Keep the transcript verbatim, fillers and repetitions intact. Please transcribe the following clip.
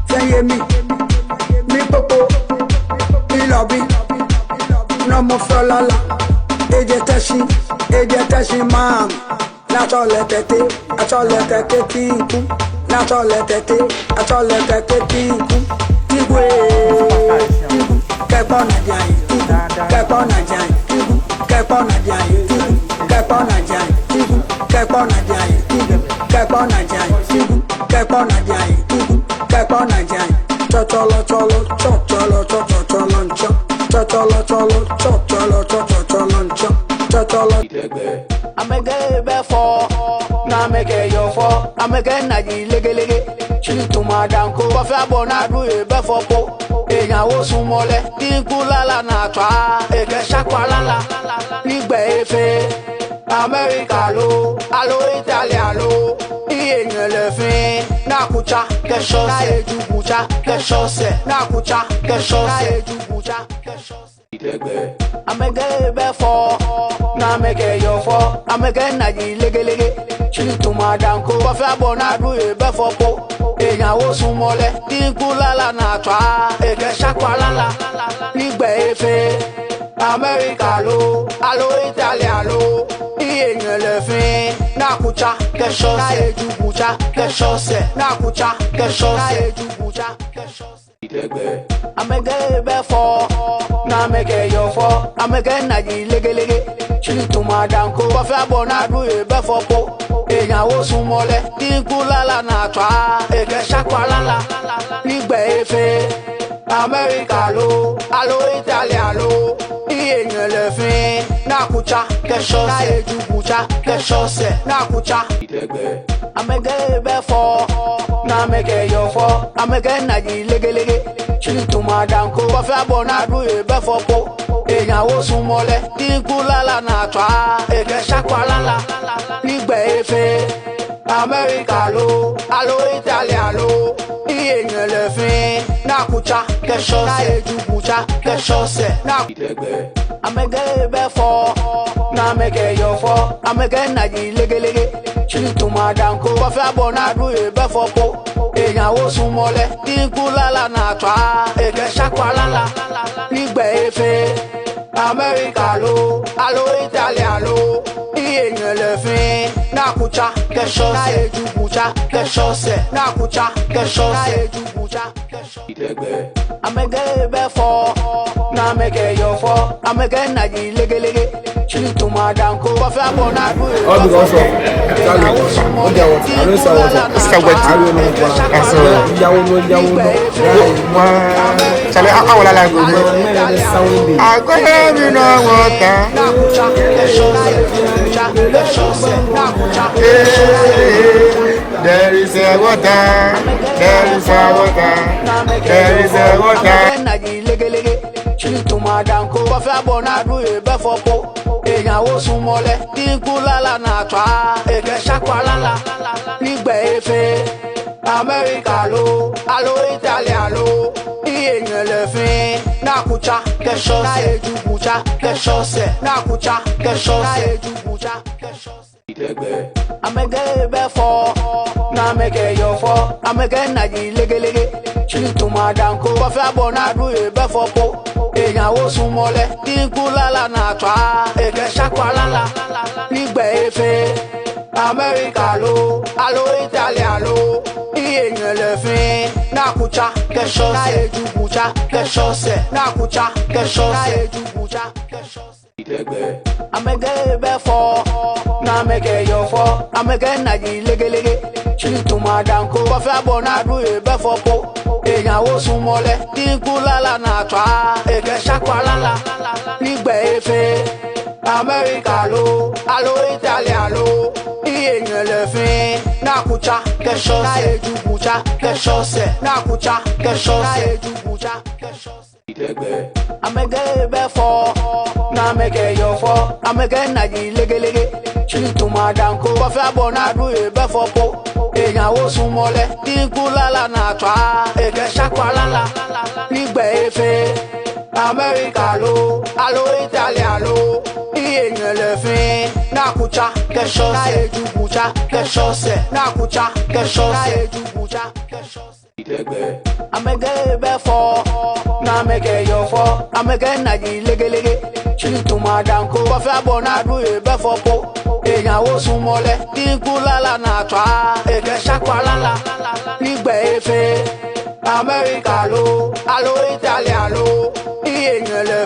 Fɛɛ yɛ mi, mi kpokpo, mi lɔbi, nɔ mɔ fɔ lala, eje Teshie, eje Teshie maŋ. Ni atsɔ lɛ Tɛte, atsɔ lɛ Tɛte Tinku. Ni atsɔ lɛ Tɛte, atsɔ lɛ Tɛte Tinku. Tinku ee, Tinku. Kɛkpɔ naa jai, Tinku. Kɛkpɔ naa jai, Tinku. Kɛkpɔ naa jai, Tinku. Kɛkpɔ naa jai, Tinku. Kɛkpɔ naa jai, Tinku. Kɛkpɔ naa jai, Tinku. Kɛkpɔ naa jai. Tsɔtsɔlɔ tsɔlɔ, tsɔtsɔlɔ tsɔtsɔlɔ ntsɔ. Tsɔtsɔlɔ tsɔlɔ, tsɔtsɔlɔ tsɔtsɔlɔ ntsɔ. Tsɔtsɔlɔ. Amɛkɛ ebɛ fɔ, ni amɛkɛ yɔɔ fɔ, amɛkɛ naa ji legelege. Tsiri tuma danko, kɔfɛ abɔ naa du ebɛ fɔ po. Eya wo sumɔ lɛ, Tinku lala naa tswa, ekɛ shakwa lala. Ni gbɛ efee, America lo, aloo Italy aloo, iye nyɛ lɛ fɛɛ. Ni akutsa kɛ shɔsɛ, ni eju kutsa kɛ shɔsɛ, ni akutsa kɛ shɔsɛ, ni eju kutsa kɛ shɔsɛ. Amɛkɛ ebɛ fɔ, ni amɛkɛ yɔɔ fɔ, amɛkɛ naa ji legelege. Tsiri tuma danko, kɔfɛ abɔ naa du ebɛ fɔ po. Eya wo sumɔ lɛ, Tinku lala naa tswa, ekɛ shakwa lala. Ni gbɛ efee, America lo, aloo Italy aloo, iye nyɛ lɛ fɛɛ. Ni akutsa kɛ shɔsɛ, ni eju kutsa kɛ shɔsɛ, ni akutsa kɛ shɔsɛ, ni eju kutsa kɛ shɔsɛ. Amɛkɛ ebɛ fɔ, ni amɛkɛ yɔɔ fɔ, amɛkɛ naa ji legelege. Tsiri tuma danko, kɔfɛ abɔ naa du ebɛ fɔ po. Eya wo sumɔ lɛ, Tinku lala naa tswa, ekɛ shakwa lala. Ni gbɛ efee, America lo, aloo Italy aloo, iye nyɛ lɛ fɛɛ. Ni akutsa kɛ shɔsɛ, ni eju kutsa kɛ shɔsɛ, ni akutsa. Amɛkɛ ebɛ fɔ, ni amɛkɛ yɔɔ fɔ, amɛkɛ naa ji legelege. Tsiri tuma danko, kɔfɛ abɔ naa du ebɛ fɔ po. Eya wo sumɔ lɛ, Tinku lala naa tswa, ekɛ shakwa lala. Ni gbɛ efee, America lo, aloo Italy aloo, iye nyɛ lɛ fɛɛ. Ni akutsa kɛ shɔsɛ, ni eju kutsa kɛ shɔsɛ, ni ak- Amɛkɛ ebɛ fɔ, ni amɛkɛ yɔɔ fɔ, amɛkɛ naa ji legelege. Tsiri tuma danko, kɔfɛ abɔ naa du ebɛ fɔ po. Eya wo sumɔ lɛ, Tinku lala naa tswa, ekɛ shakwa lala. Ni gbɛ efee, America lo, aloo Italy aloo, iye nyɛ lɛ fɛɛ. Ni akutsa kɛ shɔsɛ, ni eju kutsa kɛ shɔsɛ, ni akutsa kɛ shɔsɛ, ni eju kutsa kɛ shɔsɛ. Amɛkɛ ebɛ fɔ, ni amɛkɛ yɔɔ fɔ, amɛkɛ naa ji legelege. Tsiri tuma danko, kɔfɛ abɔ naa du ebɛ fɔ po. All because of Charlie. What do you want? I don't say water. It's a wet. I don't know what. That's all. Yawo no, yawo no. Charlie, I, I will like go. I go have you no water. There is a water, there is a water, there is a water. Amɛkɛ naa ji legelege, tsiri tuma danko, kɔfɛ abɔ naa du ebɛ fɔ po. Eya wo sumɔ lɛ, Tinku lala naa tswa, ekɛ shakwa lala. Ni gbɛ efee, America lo, aloo Italy aloo, iye nyɛ lɛ fɛɛ. Ni akutsa kɛ shɔsɛ, ni eju kutsa kɛ shɔsɛ, ni akutsa kɛ shɔsɛ, ni eju kutsa kɛ shɔsɛ. Amɛkɛ ebɛ fɔ, ni amɛkɛ yɔɔ fɔ, amɛkɛ naa ji legelege. Tsiri tuma danko, kɔfɛ abɔ naa du ebɛ fɔ po. Eya wo sumɔ lɛ, Tinku lala naa tswa, ekɛ shakwa lala. Ni gbɛ efee, America lo, aloo Italy aloo, iye nyɛ lɛ fɛɛ. Ni akutsa kɛ shɔsɛ, ni eju kutsa kɛ shɔsɛ, ni akutsa kɛ shɔsɛ, ni eju kutsa kɛ shɔsɛ. Amɛkɛ ebɛ fɔ, ni amɛkɛ yɔɔ fɔ, amɛkɛ naa ji legelege. Tsiri tuma danko, kɔfɛ abɔ naa du ebɛ fɔ po. Eya wo sumɔ lɛ, Tinku lala naa tswa, ekɛ shakwa lala. Ni gbɛ efee, America lo, aloo Italy aloo, iye nyɛ lɛ fɛɛ. Ni akutsa kɛ shɔsɛ, ni eju kutsa kɛ shɔsɛ, ni akutsa kɛ shɔsɛ, ni eju kutsa kɛ shɔsɛ. Amɛkɛ ebɛ fɔ, ni amɛkɛ yɔɔ fɔ, amɛkɛ naa ji legelege. Tsiri tuma danko, kɔfɛ abɔ naa du ebɛ fɔ po. Eya wo sumɔ lɛ, Tinku lala naa tswa, ekɛ shakwa lala. Ni gbɛ efee, America lo, aloo Italy aloo, iye nyɛ lɛ fɛɛ. Ni Akutsa kɛ Shɔsɛ. Naa eju kutsa kɛ Shɔsɛ. Naa akutsa kɛ Shɔsɛ. Naa eju kutsa kɛ Shɔsɛ. Amɛkɛ ebɛ fɔ, naa amɛkɛ yɔ fɔ, amɛkɛ naji legelege. Tsiri tuma danko, kɔfɛ abɔ naa du ebɛ fɔ po. Eya wo sumɔ lɛ, tinku lala naa tswa, ekɛ shakwa lala. Ni gbɛ efee, America lo, aloo Italy aloo, iye nyɛlɛ